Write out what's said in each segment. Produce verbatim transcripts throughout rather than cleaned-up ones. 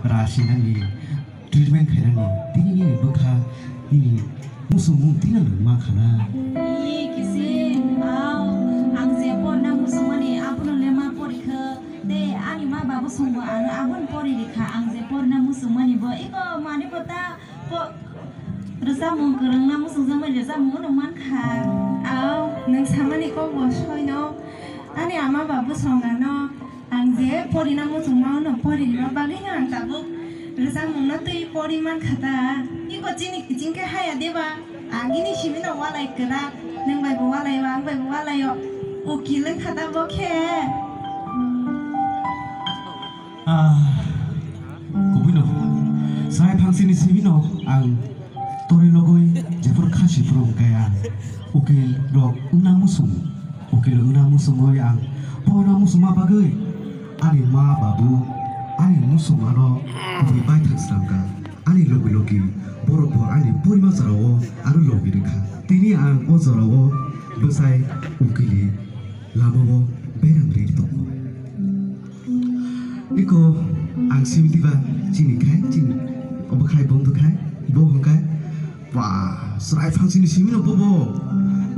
Rasinani treatment khainani tini nini bwkha nini muchungmung tini nwng ma khana. Ee, kisi, au, ang je porna muchungmani abono le ma porikha. Tei ani ma babu songbo ano abono pori rikha. Ang je porna muchungmani bo iko mani bo ta po-, rwchapmung kwrwngna muchungjakmani rwchapmung no mankha. Au, nwng samani kok bo soino. Ani ama babu song ano. Ang je porina muchungma no porinima bagwi no ang tabuk rwchapmung no twi pori mankha ta. Iko chini kiching khe haya deba? Agini simi no walai kwrak, nwng bai bo walai o, ang bai bo walai o. Ukil wngkha ta bo khe. Ah, kubui no. Sai phangsini simi no ang Tori logoi jephuru khasi phuru hwnkhe ang ukil rok wngna muchungo. Ukil wngna muchungoi ang poina muchungma bagwi ani ma babu ani muchungma no kubui baithang swnamkha. Ani logi logi borok bo ani poima jorao ano logi rwkha. Tini ang o jorao bwsai ukili lamao berang rwi tongo. Iko ang simi diba chini khai, chini obo khai, bondhu khai, bo hwnkhai, ba, chwrai phangsini simi no bobo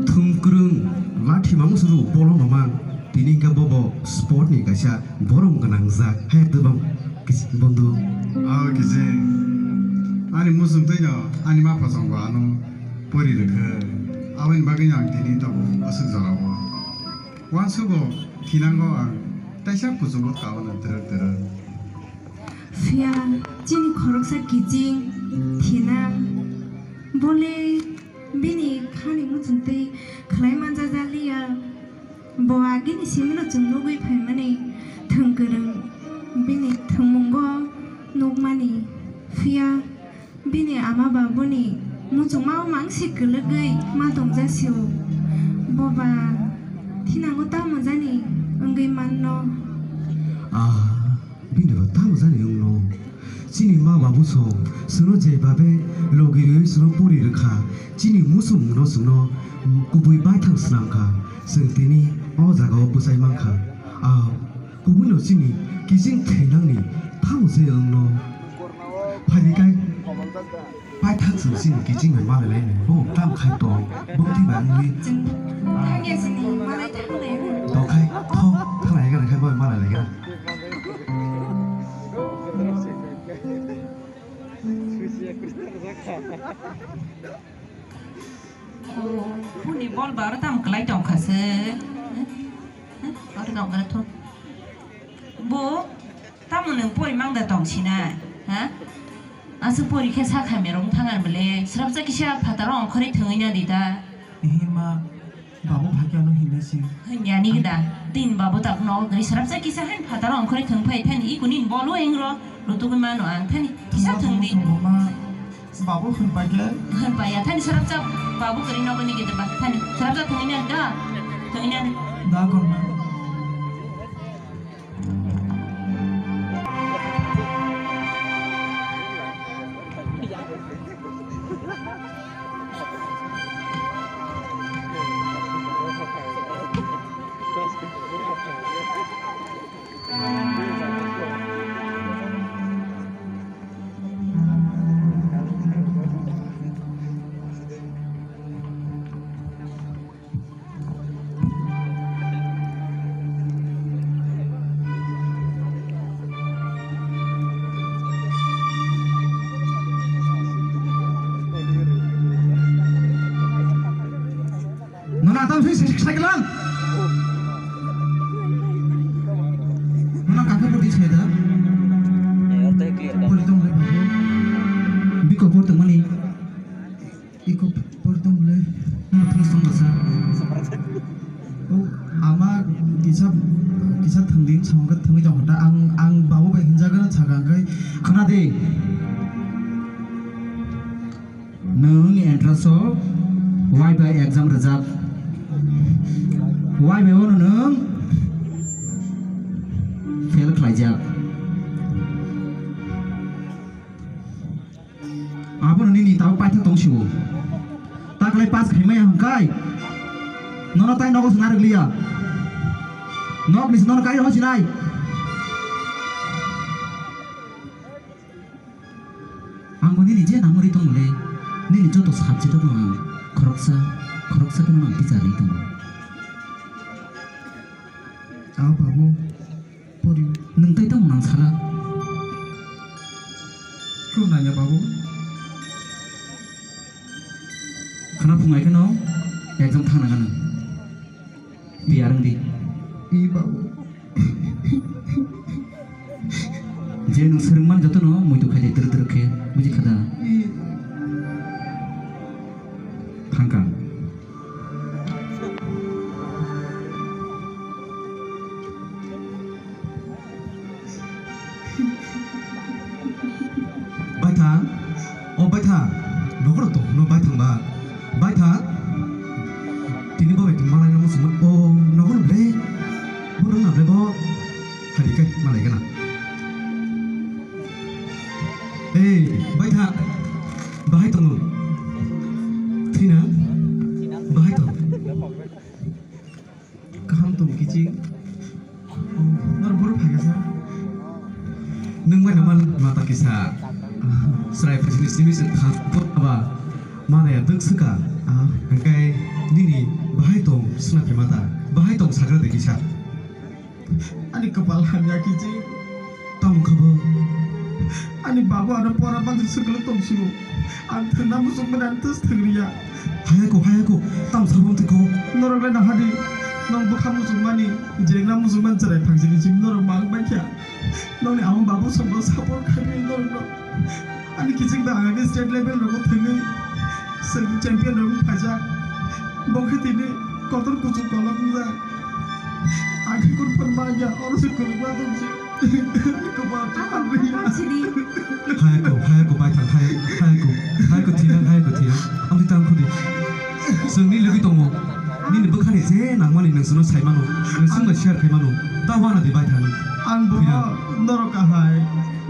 thum kwrwng lathi mamung suru bolo mamang. Tini hwnkhe bobo sport ni kaisa borom gwnang jak hai dubang kis-, bondhu. O kisi ani muchung twi no ani ma pha chong ba ano pori rwkhe. Aboni bagwi no ang tini tabuk aswk jora o. Uansugo thinango ang teisa kuchugo kaono twrwk twrwk. Phiya chini khoroksa kiching thinang. Bole bini khani muchungtwi khlai manjajaliya. Bo agini simino chwng nugwi phaimani thwng kwrwng bini thwngmungo nukmani. Phiya bini ama babuni muchungma o mangsi kwlwgwi ma tongjasio. Boba thinango tamo jani wngwi manno. Ah, bini ba tamo jani wngno. Chini ma babu song, chwngno je babe logi rwi chwngno pori rwkha. Chini muchungmungno chwngno kubui baithang swnamkha. Chwng tini o jagao bwchai mankha. Ah, Kubui no chini kiching thwinangni tamo je wngno. Phaidi kai paithak chwng chini kiching bai malai lai ni bo tam khai tong bo twi ba wngwi. Thangya chini malai thanglai. Dokhai tho thanglai ga khai bo malai lai ga. Buni bol ba oro tamo kwlai tongkha se. Oro tongkha tho. Bo tamo nwng pori mang da tong sina? Ha? Aswk pori khe sa khamya rok thang ar bole. Srapsa kisa phataro ongkhorwi thwngwi na di ta. Ehe ma. Babu phaikhe ano hinwi se. Hwnya ni gda, tin babu tak no gri sarapsa kisa han phataro ongkhorwi thwng phai thani ikuni bolo engro rutugwi mano ang thani kisa thwng di. Babu hwn paikhe. Hwn paiya thani sarapsa babu gri no gni gda ba thani sarapsa thwngna da thwngna. Da korma. Nona tam sui sik sai lang. Nona kaka poti sai da. Pori tong le. Biko por tong mani. Iko por tong le. Nona thang song sa. O ama kisa kisa thangding song ka thangwi jong ta ang ang babu bai hinjaga na chaga kai khana de. Nwng entrance o Y bai exam rwjak. Y bai o nwng fail khlaijak. Abono nini tabuk paithak tong sio. Taklai pass khaimaya hwnkhai. Nono tai nogo swngarwk liya. Nok nisi nono kai hosinai. Ang bo nini je nangmani tongmole, nini joto subject-o ang khoroksa, khoroksa kheno ang teacher ri tongo. Ao babu, pori. Nwng tei tamo nang sala? Kung nangya babu? Khana phungai kheno exam thangna gana. Tiyar wng di. I babu. Je nwng swrwngmani jotono muitu khai di twrwk twrwk khe, buji kha da? I. Thangkang. Baithang, o baithang, nokhoro tong, no baithang ba. Baithang, tini bo bai tong malai na muchungma, o nokhoro bre, bo nang na bre bo, hari kai malai gana. Ei, baithang, bahai tongo, thina, bahai tong. Kaham tong kiching. Nor boro phaikha sa. Nwng bai naman mata kisa. Srai phasini simi se thang por aba. Mana ya duk suka. Hingkai nini bahai tong suna phe mata. Bahai tong sakra de kisa. Ani kapal hamya kiching. Tamo kha bo? Ani babu ano pora bangsi swkalo tongsiyo. Ang thwngna muchungmani ang twis thwngriya. Hayako, hayako, tamo sabo wngtwi kho? Norok le nahadi, nong bwkha muchungmani, jirikna muchungmani chwrai phangsini simi norok ma wng baikha. Nongni ama babu songno support khaimani norokno. Ani kiching da ang ani state level rogo thwngwi chwng champion rok wng phaijak. Bo khe tini kotor kuchuk kolok wngjak. Ang khe kun phan manya, oro se kulukma tongsi. Ani kwbang chakal ria. Hayako, hayako, baithang, hay-, hayako, hayako, thinang, hayako, thinang. Amtwi tang khudi. Chwng ni logwi tongo. Nini bwkhani je nangmani nwng chwngno sai mano. Nwng chwngno share khai mano. Ta wana di baithang. Ang bo thinang. Norok kahai.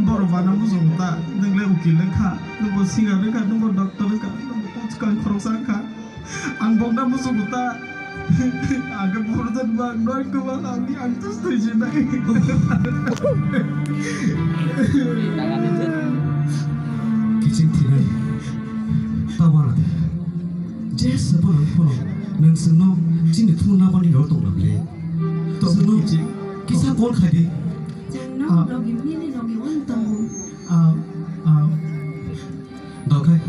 Borok bana muchungo ta. Nwng le ukil wngkha. Nwng bo singer wngkha. Nwng bo doctor wngkha. Nwng bo swkang khoroksa wngkha. Ang bokna muchungo ta. Ang khe buphuru jan bang noi kwbang ang ni ang tus thwi jinai. Kiching thinai. Ta wana de. Jesa bono bono. Nwng chwngno chini thumna boni rw tong nang le. Chwngno kiching. Kisa call khai di. Chwngno logi nini logi wng tongo. Ah, ah. Dokai,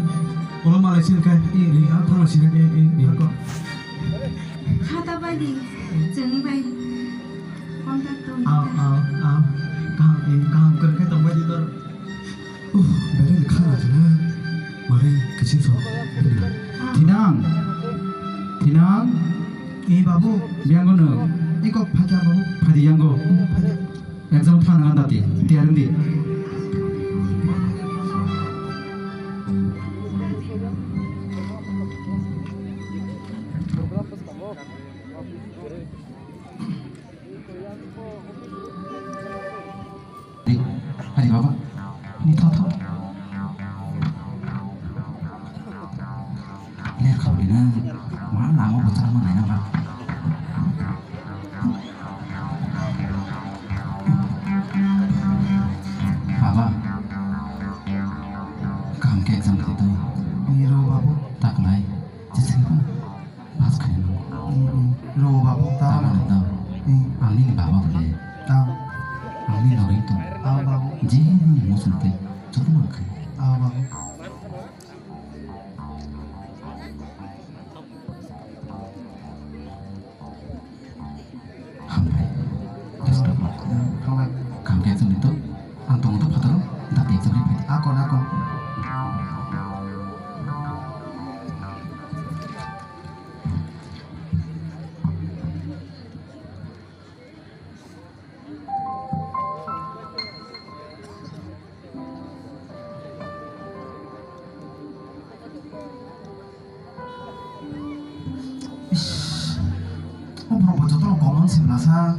ulo malai sin kai, i, i, a, thangla sin kai, i, i, i. Khata bai di, chwng bai contact rw. Aw, aw, aw. Kaham, i, kaham kwrwng khe tong bai di tor. Uh, belai ni khana jana. Mare kiching so. Thinang. Thinang. I babu. Biango no. Iko phaja babu. Phadi yango. Phaja. Exam thang nang dati, tiyar wng di. Di, hari baba, ni tho tho. Ler khaui na, ma lama bo chama nai na ba. Baba, kaham khe exam khe twi. Ni rw babu. Tak nai, jesa khe ba. Pass khaina nango. Rw babu ta. Tamo nang tamo. Ang nini baba bole. Tamo. Ang nini logwi tong. Tamo babu. Je nini muchung twi joto nang khe. Tamo babu. Hambai. Best of luck. Hambai. Kaham khe chwng to. Ang tongo to phataro. Dati exam ri phai. Akon, akon. Ish, o borok bo joto rok common se bwlasa.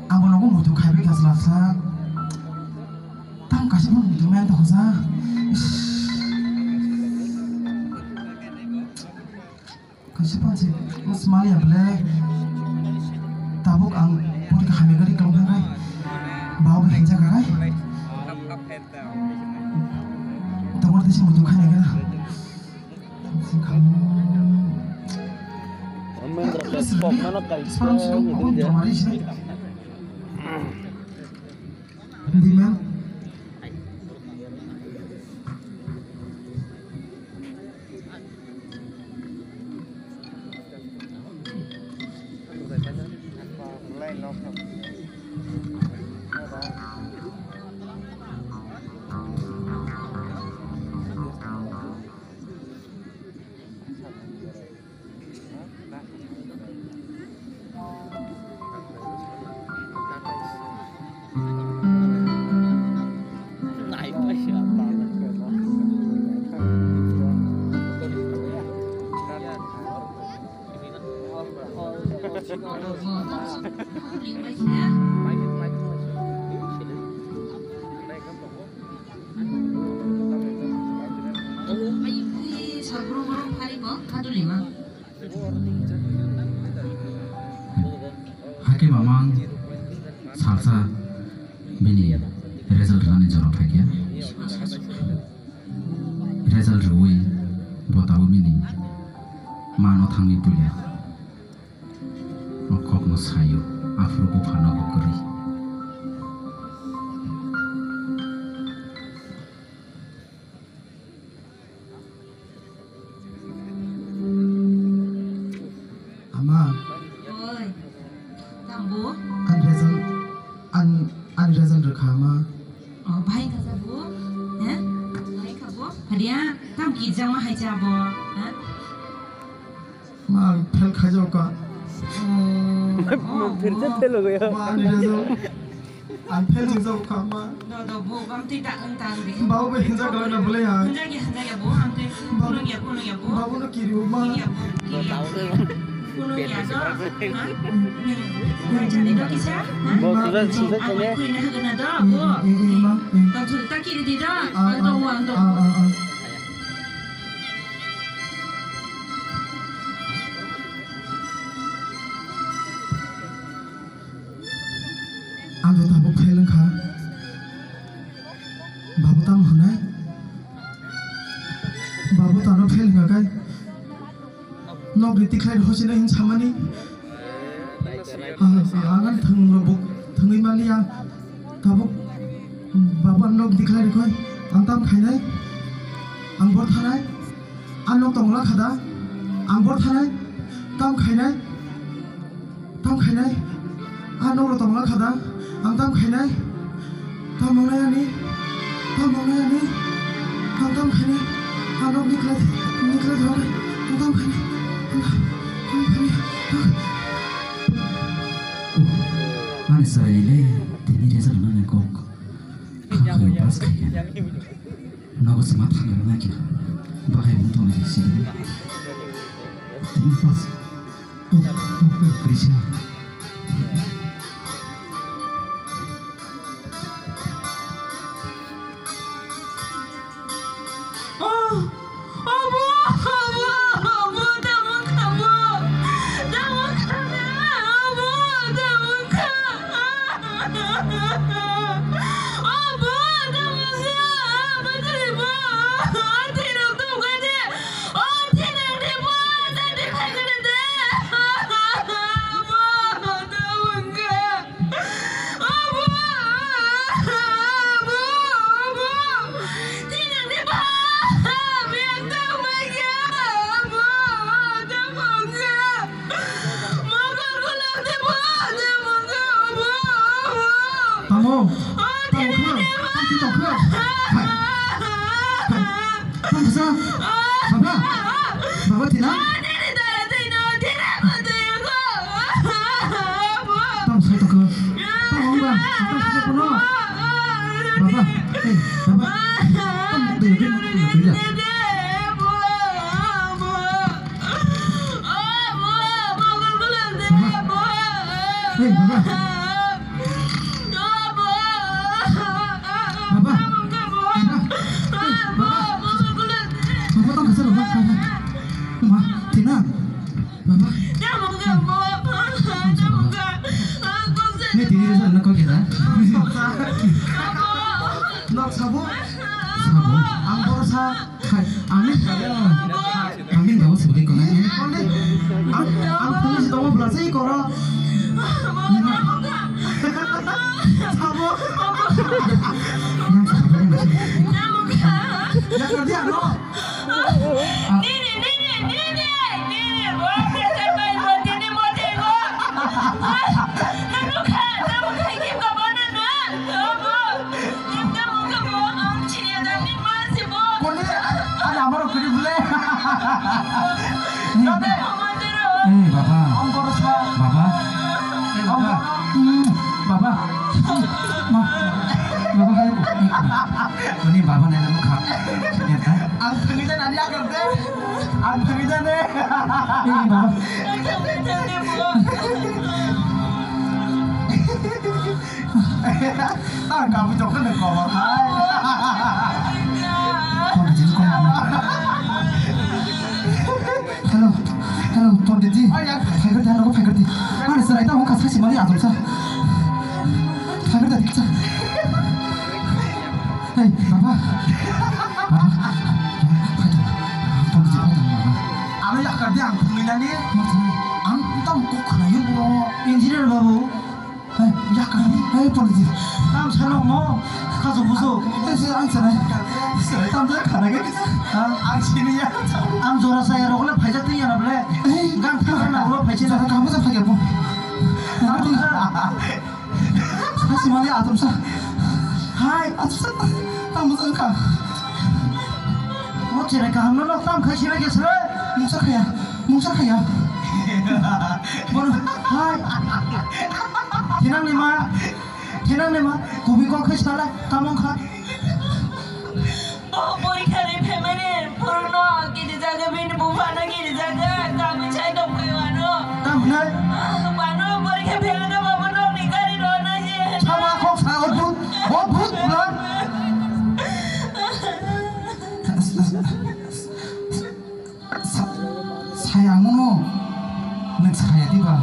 Abo nogo muitu khaibai kha bwlasa. Tamo kaisa phano muitu maya tongkha sa. Ish. Kaisa pansi, o smaliya bole. Tabuk ang pori ka hamya gari kalong thangkai. Bawa bole hinja kakai. Tabuk Ortesi mutu khaina gana. Sing khamu. Amendra pes pok mano kai. Sekarang sudah pokok jomari sini. Di mana? Haikhe mamang salsa bini result rwnani jora phaikhe. Result rwui bo tabuk bini mano thangwi puila. O kokno saio, aphuru buphano bo kwrwi. Ama. Oi. Tamo? Ani result, an, ani result rwkha ama. Oh, bahai kha bo? He? Bahai kha bo? Hadiya, tam kijang ma hai cha bo? He? Ma, ang fail khaijao ka. Oh, oh, fail cha fail ho gaya. Ma, ani result. Ang fail jwngjak kha ma. Do, do, bo, bam twi ta, ang ta, ang di. Bau bai hinjak kala na bolai ha. Hinjak ya, hinjak ya, bo, ang twi. Bau. Kunung ya, kunung ya, bo. Bau no kiri ma. Kiri ya, bo, kiri ya. Kunung ya, do. Ha? Hinjak ni do kisa, ha? Bo, sudah, sudah, sudah. Kui na hagana do, bo. Mm, mm, mm, ma, mm. Tang sudah ta kiri di do. Ah, ang do, ah, ang do. Ah, ah, ah. Ang do tabuk fail wngkha. Babu tamo hwnai? Babu tano fail wngkha kai? Nokni tikhlai hochino hin samani? Ah, ah, ang ani thwngmung rok bo thwngwi manliya. Tabuk babu ang nok tikhlai rikoi. Ang tam khainai? Ang bor thanai? Ang nok tongla khada? Ang bor thanai? Tam khainai? Tam khainai? A nok rok tongla khada? Ang tam khainai? Tam mongnai ani? Tam mongnai ani? Ang tam khainai? A nok nikla, nikla thok. Ang tam khainai? Ang tam, tam khainai? Ani sarai le, tini result nani kok. Kha kha pass khaikha. Nogo se ma thangna nai kha. Bahai bo tong nai si. Tini pass. Oh, oh, oh, Krishna. Oh, obo, obo, obo, tamo kha bo? Tamo kha na? Obo, tamo kha? Obo, tamo kha? Obo, tamo kha? O thwi rok tong kha de. O thwi rok de bo, ta de khai kha de. Obo, tamo kha? Tamo, tamo kha, tamo kha. Hai, hai. Tamo kha sa, baba, baba thina. Tamo sai tokha. Tamo wngba. Tamo sai tokha no. Baba. Ei, baba. Tamo twi twi twi da. Baba. Ei, baba. Baba. Baba. Ei, baba. Baba, tamo kasa baba. Baba. Ma, thina. Baba. Ni tini resa na kok ya? Nok sabo? Sabo? Ang boro sa. Hai, ang ni, ang ni babo sabo kona ni. Ang, ang police tongo bwla sei koro. Sabo? Yang sabo yang sabo. Ya kerja no. Nini, nini, nini, nini, bo pressure bai bo tini bo tengo. Nanu kha, nanu kha, kim ka bo nanu. Bo, bo, kim ka bo ka bo, ang chini ada ni ma si bo. Kone, ada amaro kiri bule. Nade. Amatero. Eh, baba. Ang koro sa. Baba. Eh, baba. Hmm, baba. Ma, baba hai. Ini baba nai namu kha. Ya ta? Ang thangwi jani ani agar de. Ang thangwi jani. Ini baba. Ang thangwi jani, bo. Ang kamu jokha na ko hai. Hello, hello, Pondit ji. Phaigar di, ano phaigar di. Ani serai ta hongkha sasi mali atum sa. Phaigar di, sa. Hey, baba. Baba. Phaigar. Pondit ji, phaigar, baba. Ano yakar di ang thangwi nani. Ang tam kok khnayo bro. Engineer babu. Hey, yakar di. Hey, Pondit ji. Tam sano mo. Kaso buso. Hey, sir, ang sir. Sir, tam sir, khana ge. Ha? Ang sini ya. Ang jora saya rok le phaijak twi ya na ble. Hey, gang thang na ulo phaijak. Jora kamu sa phaijak mo. Sasi mali atum sa. Hai, atum sa. Tam sir ka. Mo chere kaham no tam khai sira ge sir. Mungsa khaya. Mungsa khaya. Bono, hai. Thinang ni ma. Thinang ni ma. Kubi kok khai sala. Tamong kha. Bo porikha ni phaimani. Purno gidi jaga bini buphano gidi jaga. Kami chai dong phai wano. Tam nai. Wano porikha phaimani babo nokni gari ro na ye. Sama kok sa odbhut. Odbhut plan. Sa-, saya ang mano, nwng saya diba?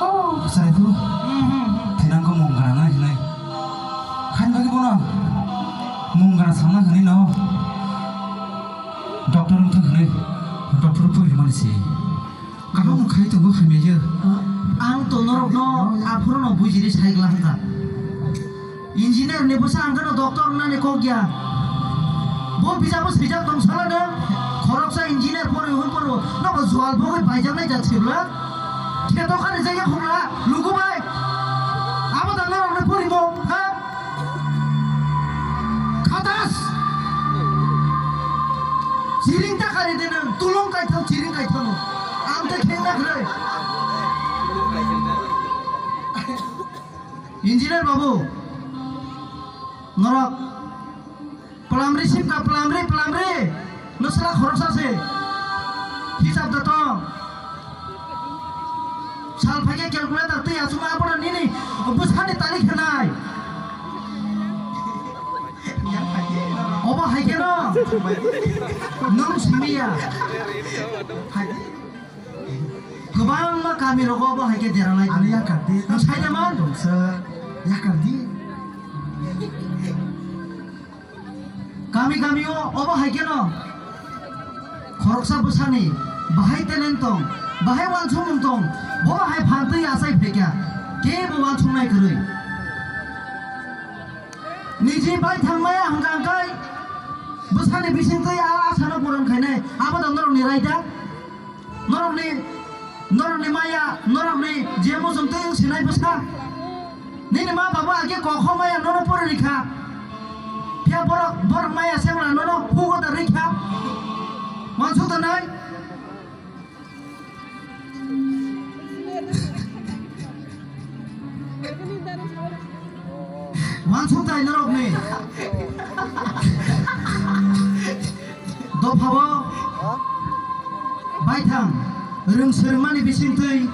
Oh, saya dulu. Thinang ko mung gana hinai. Khan bagi bono mung gana samna hinai no. Doctor wngthang hinai. Doctor puri mani si. Kaham khai tongo hamya. Ang to norokno aphuru no bujiri sai gla hwnka. Engineer ni bwsa ang kheno doctor wngnani kok ya. Bo bijabo swijak tong sala nwng. Khoroksa engineer pori hwn poro. Nobo jual bogwi baijaknai jak sibla. Kheto khani jaya khungla. Lugu bai. Abo da norokni porimo. Ha? Khatas. Chiring ta kari de nwng. Tulung kaitham chiring kaitham. Ang te khengna khlai. Engineer babu, norok plamri simka, plamri, plamri, nwsla khoroksa se, hisab da tong. Sal phaikhe calculator twi aswk abono nini bwsani tali khenai. Obo hai kheno nwng simiya. Hai. Kwbangma kami rogo bo hai khe deralai. Ano yakar di. Ang sai da man. Dongsa yakar di. Kami kami o obo hai kheno. Khoroksa bwsani bahai talent tong, bahai wansukmung tong, bo hai phantwi asai phekya. Kebo wansuknai kwrwi. Niji bai thangmaya hwnkha hwnkhe bwsani bisingtwi a asano puron khainai. Abo da norokni raida. Norokni, norokni maya, norokni je muchung twi wng sinai bwsa. Nini ma baba age kokho maya nono pori rikha. Phiya borok, borok maya se wngla nono hugo da rikha. Wansuk da nai? Wansuk tai norokni. Dophao baithang rwng swrwngmani bisingtwi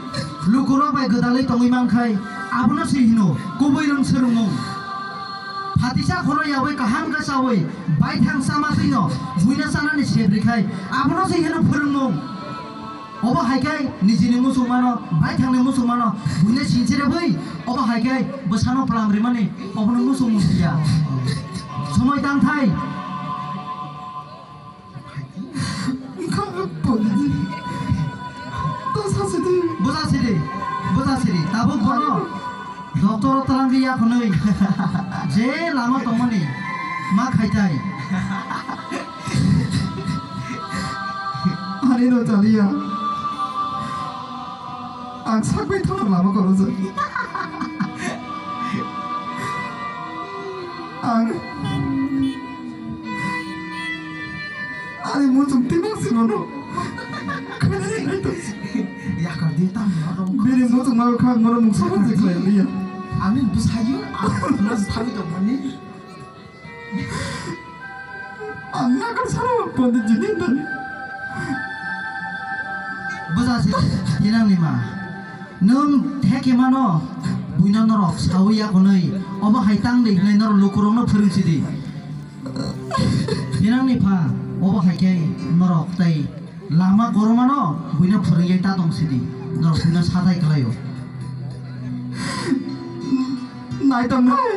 lukurok bai gwdalwi tongwi mankhai, abono se hino kubui rwng swrwngmung. Phatisa khoro yaui kaham khe chaui baithang chama twino buino chanani sep rwkhai, abono se hino phwrwngmung. Obo hai khe nijini muchungmano, baithangni muchungmano buino sinchirebwi, obo hai khe bwsano plam rimani, obono muchungmung ya. Moi tang thai. Wngkha pondit. Ta sasi di. Buja siri, buja siri. Tabuk bono doctor o twlang ya khwnwi. Je lama tongmani ma khaitai. Ani no chaliya. Ang sakbai thangna lama korojak. Ang ani muchung timang simono. Yakar di tam ya rong. Bini muchung ma khang mono mungsa ma jikhlai liya. Ani busayo, ang mas thani to mani. Ang nakar saro pondit jini dani. Buja si tinang ni ma. Nwng theke mano buino norok sawi ya konwi. Obo hai tang de hinwi norok lukurokno phwrwng sidi. Tinang ni pha obo hai khe norok tei lama goromano buino phwrwngwi ta tong sidi. Norok buino sathai kwlaio. Nai tong nai.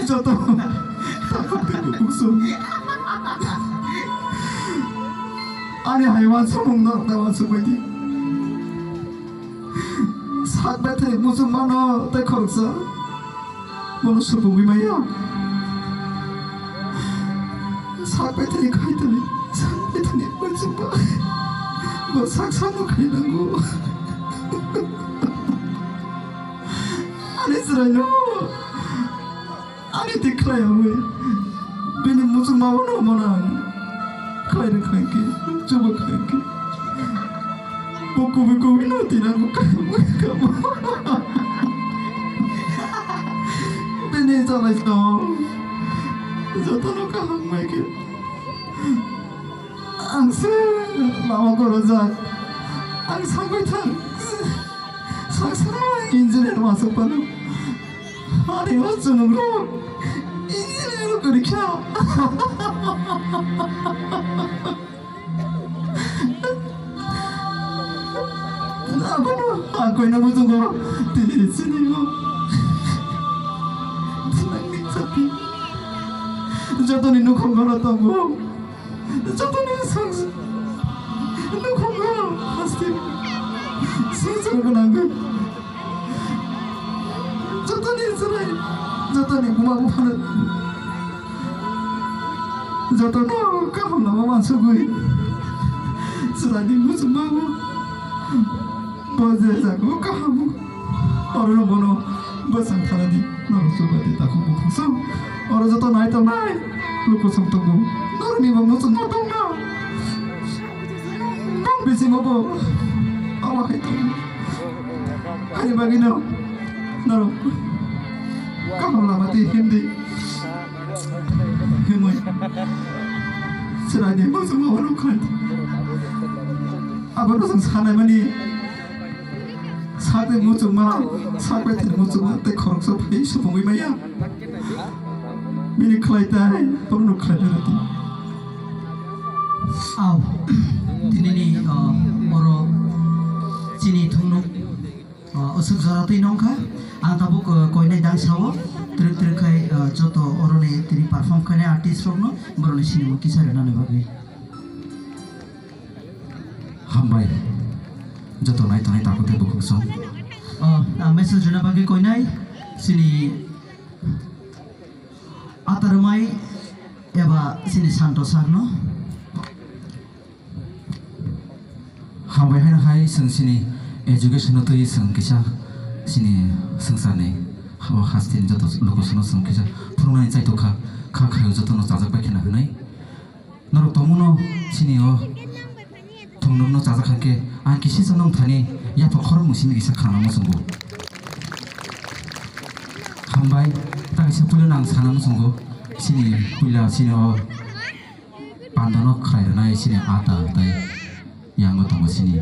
Joto. Takhuk tei kuksung. Ani hai wansukmung norok ta wansuk bai di. Sak bethai muchung mano tei khoroksa. Bono supungwi maya. Sak bethai khai tani, sak bethai muchung ba. Bo sak samo khai nango. Ani chwraino, ani twi khlai hwnwi, bini muchungma bono mano ang khlai rwkha khe, chuba kha khe. Bo kubui kubui no twi nango, kaham kaham. Bini chalai song jotono kaham mai khe. Ang se lama gorojak. Ang sakbai thang. Sak sakno engineer masuk pano. Ani o chunuk rok engineer rok kwrwi kha. Abono ang koina muchungo tini sini o. Nangni chati. Jotoni nukhung gono tongo. Jotoni sang-, nukhungo haste songchar gwnang. Jotoni chwrai, jotoni buma buphano, jotono kaham lama mansugwi, chwraini muchungmano bo je jago kaham. Orono bono bwsang thanani norok chuba di takhuk bukhuk song. Oro joto nai tongnai luku song tongo. Norokni bo muchungma tongna. Nang bisingo bo abo hai tongo. Ani bagwino norok kaham lama twi himdi. Himwi chwraini muchungma oro khai. Abono chwng sanaimani. Sakni muchungma, sak bethani muchungma tei khoroksa phai supungwi maya. Bini khlai tai, bono khlai rwdi. Au, tinini, o, oro chini thungnuk, o, aswk jora twi nongkha. Ang tabuk, o, koinai dang sao, twrwk twrwk khai, o, joto oroni tini perform khainai artist rokno boroni sinimung kisa rwnani bagwi. Hambai. Joto nai tongnai takhuk tei bukhuk song. O, ang message rwna bagwi koinai chini atarmai eba chini Santo sir no. Hambai haino hai chwng chini education no twi chwng kisa chini swngcharni o hasteni joto lukusongno chwng kisa phunuknani chaitok kha, kha khaio jotono chajak bai kheno hwnwi. Norok tongmano chini o thungnukno chajak kha khe ang kisisa nung thani yaphang khoroknwi simi kisa khanama muchungo. Hambai, ta kisa puilano ang sana muchungo. Chini puila chini o pandano khlai rwnai chini ata tei yango tongo chini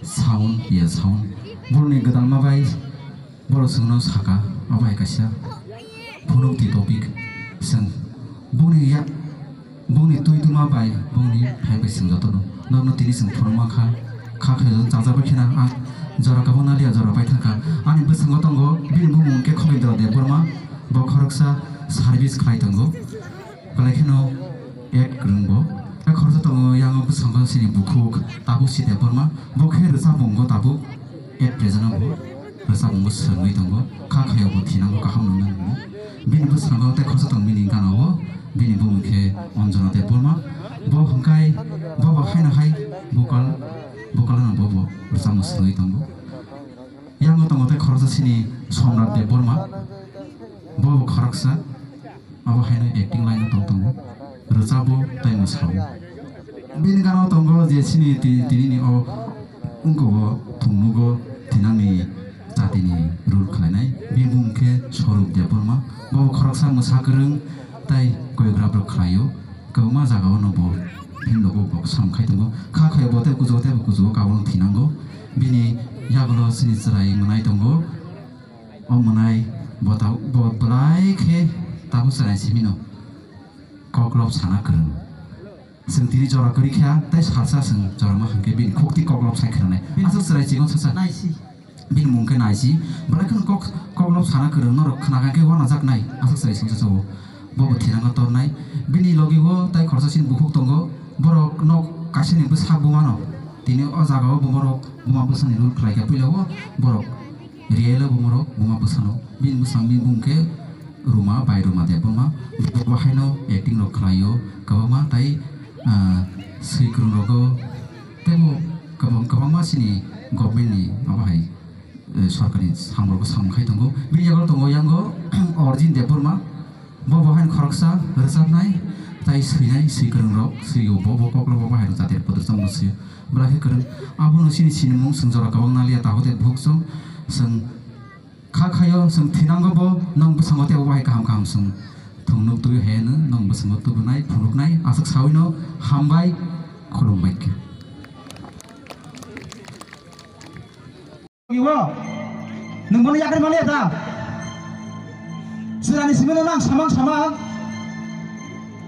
sound, ya sound. Borokni gwdalma bai Borok chwngno saka, abo hai kaisa phunukti topic. Chwng bongni ya, bongni twi twma bai bongni hai bai chwng jotono norokno tini chwng phunukma kha, kha khe chajak bai kheno ang jora kabangma liya jora pai thangkha. Ani bwskango tongo bini bumung khe Khogindra Debbarma, bo khoroksa service khlai tongo. Belai kheno act kwrwng bo. Tei khoroksa tongo yang bwskango chini bukhuk Tabu Side Borma. Bo khe rwchapmung bo tabuk at present o bo rwchapmung bo swrwngwi tongo. Kha khaio bo thinango kaham nungna nungna. Bini bwskango tei khoroksa tongo bini gana o. Bini bumung khe Anjana Debbarma. Bo hwnkhe bo bo haino hai vocal, vocal no bo bo rwchapmung swrwngwi tongo. Yango tongo tei khoroksa chini Somrat Debbarma. Bo bo khoroksa. Abo haino acting line o tong tongo, rwchabo tei mwsao. Bini gana o tongo je chini ti-, tini ni o wngkha o thwngnugo thinangni chati ni role khlainai. Bini bumung khe Swarup Debbarma. Bo khoroksa mwsa kwrwng tei choreograph rok khlaio. Kwbangma jaga o no bo film rogo bo sam khai tongo. Kha khaio bo tei kuchugo tei bo kuchugo kabang thinango. Bini yagulo chini chwrai mwnai tongo. O mwnai bo ta-, bo belai khe tabuk chwrai simi no koklop sana kwrwng. Chwng tini jora kwrwi kha tei salsa chwng jora ma hwnkhe bini khukti koklop sai khwnanai. Bini aswk chwrai chikon sasa. Naisi. Bini mung khe Naisi. Belai kheno kok, koklop sana kwrwng norok khna kha khe uanajaknai aswk chwrai chikon sasa o. Bo bo thinango tornai. Bini logi o tei khoroksa chini bukhuk tongo. Borok nok kaisa ni bwsa buma no. Tini o jaga o bo borok buma bwsa ni role khlai kha puila o borok. Real o bumorok buma bwsano bini bwsang bini bumung khe Ruma bai Ruma Debbarma. Bo haino acting rok khlaio kwbangma tei, ah, swi kwrwng rogo teibo kwbang kwbangma chini government ni abo hai, eh, sorkar ni samung rok samung khai tongo. Bini yago tongo yango Arjun Debbarma. Bo bo haino khoroksa rwchapnai tei swinai swi kwrwng rok swio bo bo koklop bo haino jati rok rwchapmung swio. Bwlai khe kwrwng. Abono chini sinimung chwng jora kwbang naliya takhuk tei bukhuk chwng, chwng kha khaio chwng thinango bo nwng bwskango tei bo bahai kaham kaham chwng thwng nuk tubui hai nwng bwskango tubunai phunuknai aswk sawino hambai khulumbai khe. Iwo, nwng bono yakri maliya da? Chwrani simi no nang samang samang.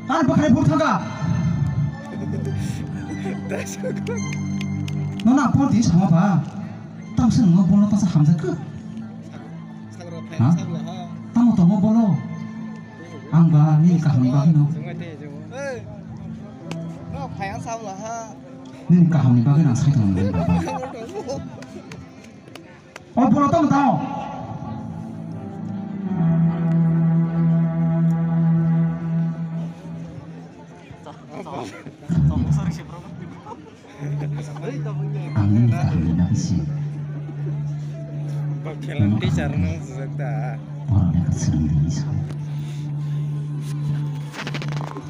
Ani bwkhani phur thangkha. No na por di sama ba. Tang se nwngo bono tasa hamjakha. Ha? Tamo tongo bolo. Ang ba nini kaham ni bagwi no. Nini kaham ni bagwi nang sai tongo baba. O bolo tong tao. Ang nini kaham ni bagwi se. Bakhelang teacher nang sijak da. Borok lekha swrwngdi hinwi sa.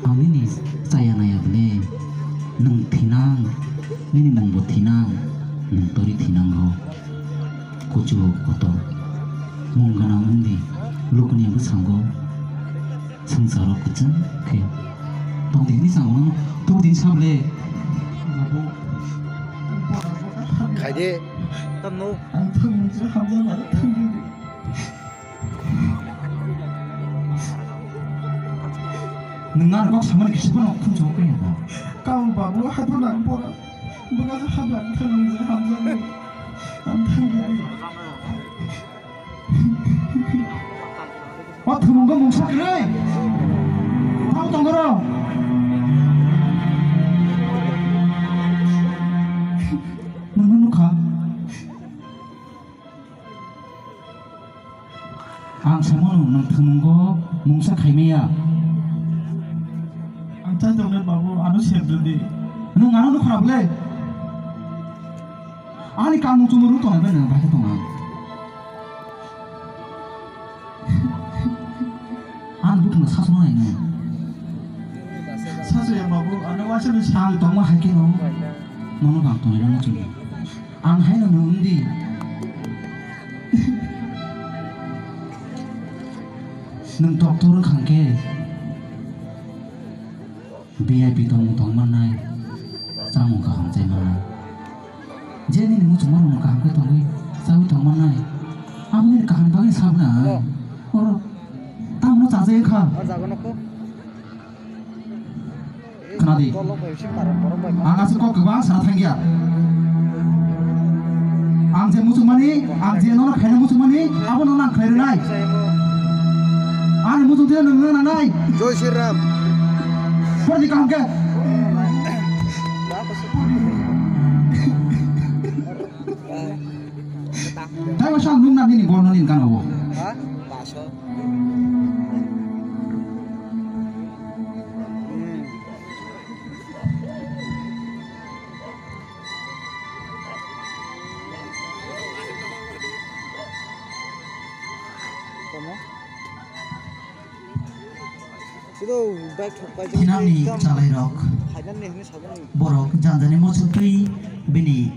Ang nini chaya naya bwle, nwng thinang, nini mungbo thinang, nwng tori thinango. Kuchuk kotor, mung gwnang wngdi, lukuni bwskango swngcharo kwchwng khe tongdi hinwi sa, ano tubudi hinwi sa bwle. Khaide. Ang thangmung se hamjakmani thangdi. Nwng ano kok samani kisa phano khunchuk khe ya. Kau babu hai phano ang pora. Bwkha se hamjak thang nwng je hamjak. Ang thang di. O thwngmung mungsa kwrwi. Tamo tongoro. Nwng nukha. Ang samano nwng thwngmung mungsa khaimaya. Ang chai tongnai babu, ano sep rwdi. Nwng ano nukha bwle. Ani kamung chumung rw tongnai bai nwng bahai tong ang. Ang bukhukno sasokna nai nwng. Sasoya babu, ano waisa ni sa. Tongma hai khe no. Nono bang tongnai rwna chumung. Ang haino nwng wng di. Nwng doctor wng kha hwnkhe V I P tongmung tong mannai, chamung kaham chai mannai. Je nini muchungmarokno kaham khe tongwi chaui tong mannai, abo nini kaham bagwi sabna. Hello. Oro tamno chajai wngkha. O jaga nokho. Khwnadi. Ang aswk kok kwbang sana thangya. Ang je muchungmani, ang je nono khaina muchungmani, abono nang khlai rwnai. Ani muchung twi nung nang nanai. Jai Shri Ram. Pori di kaham khe. Taibo sang nung nang nini bol no nini gana o. Ha? Baso. Hmm. Tamo? Sino bike thok pai. Thinangni chalairok. Borok janjani muchung twi bini